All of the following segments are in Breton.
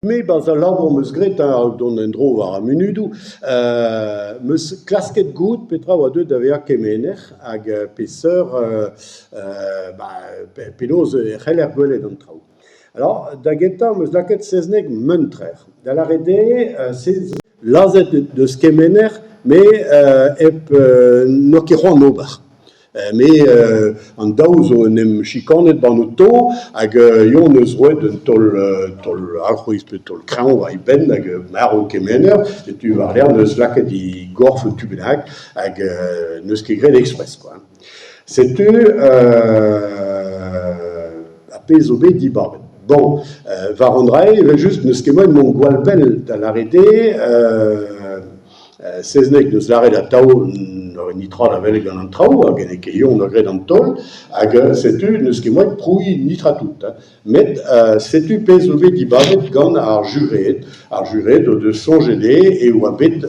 Me 'barzh al labour 'm eus graet a-raok dont en-dro war ar munudoù 'm eus klasket gouzout petra a oa deuet da vezañ kemener hag peseurt penaos e c'heller gwelet an traoù. Alors da gentañ 'm eus lakaet Sezneg muntrer, da lâret eo lazhet en deus kemener met hep n'oa ket c'hoant ober. Me an daou zo en em chikanet 'ba an oto hag eñ 'neus roet un taol taol alc'hwez pe taol kreñv war e benn hag marv kemener. Setu war-lerc'h 'neus lakaet e gorf un tu bennak hag n'eus ket graet ekspres kwa. Setu ar pezh zo bet dibabet. Bon, war an dra-se evel-just n'eus ket moaien mont gwall bell da lâret eo Sezneg 'neus lâret atav netra da welet gant an traoù hag n'eo ket eñ 'doa graet an taol hag setu n'eus ket moaien prouiñ netra tout hein. Met setu pezh zo bet dibabet gant ar jureed. Ar jureed o deus soñjet eo e oa bet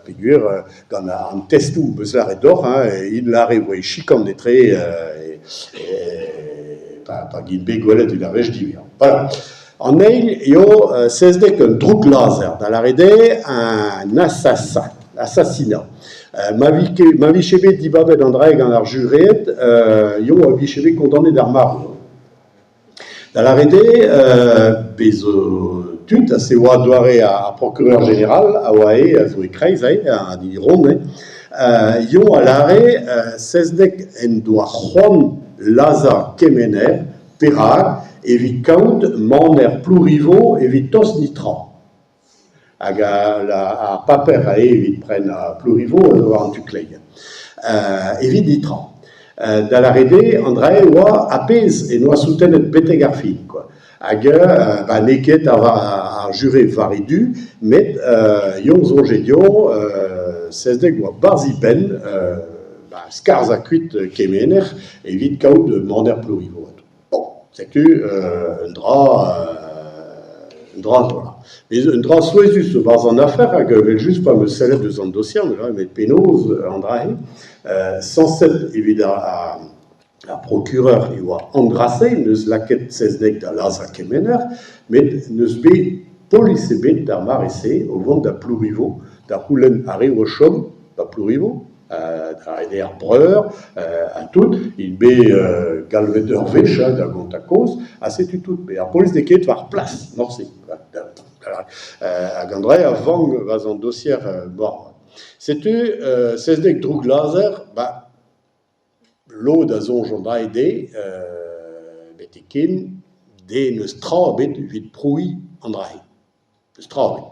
peogwir gant an testoù 'meus lâret deoc'h hein, int lâre e voe chikan etre pa int bet gwelet evit ar wech diwezhañ. Voilà. An eil eo Sezneg un drouklazher, da lâret eo un asasin, assassinat. Ma ma vije bet dibabet an dra-se gant ar jureed, eo a vije bet kondaonet d'ar marv. Da lâret eo bez zo tud ha se oa doare ar procureur général a oa aet, a zo e-kreiz aze, an hini ront eo, eo a lâre Sezneg en doa c'hoant lazhañ Kemener Perak? Evit kaout maner Plourivo evit tost netra. Hag ar paper a eo evit prenañ Plourivo a zo war an tu kleiz. Evit netra. Da lâret eo, an dra-se oa ar pezh en doa soutenet betek ar fin kwa. Hag ba n'eo ket ar jure war e du, met eñ soñje dezhañ Sezneg oa 'barzh e benn ba skarzhañ kuit Kemener evit kaout maner Plourivoad. Bon, setu un dra un dra voilà. Mais un dra souezhus zo 'barzh an afer hag evel-just pa 'm eus sellet deus an dosier met penaos an dra-se sañset evit ar ar procureur e oa an dra-se 'neus lakaet Sezneg da lazhañ Kemener met n'eus bet polis ebet d'ar mare-se o vont da Plourivo da c'houlenn ar re o chom 'ba Plourivo. Da ene ar breur ha tout, int bet galvet ur wech da gontañ kaoz ha setu tout. Met ar polis n'eo ket war plas morse. Hag an dra-se a vank war an dosier moarvat. Setu Sezneg drouklazher, ba lod a soñj an dra-se dezhe betek ken, dezhe n'eus tra ebet evit prouiñ an dra-se. N'eus tra ebet.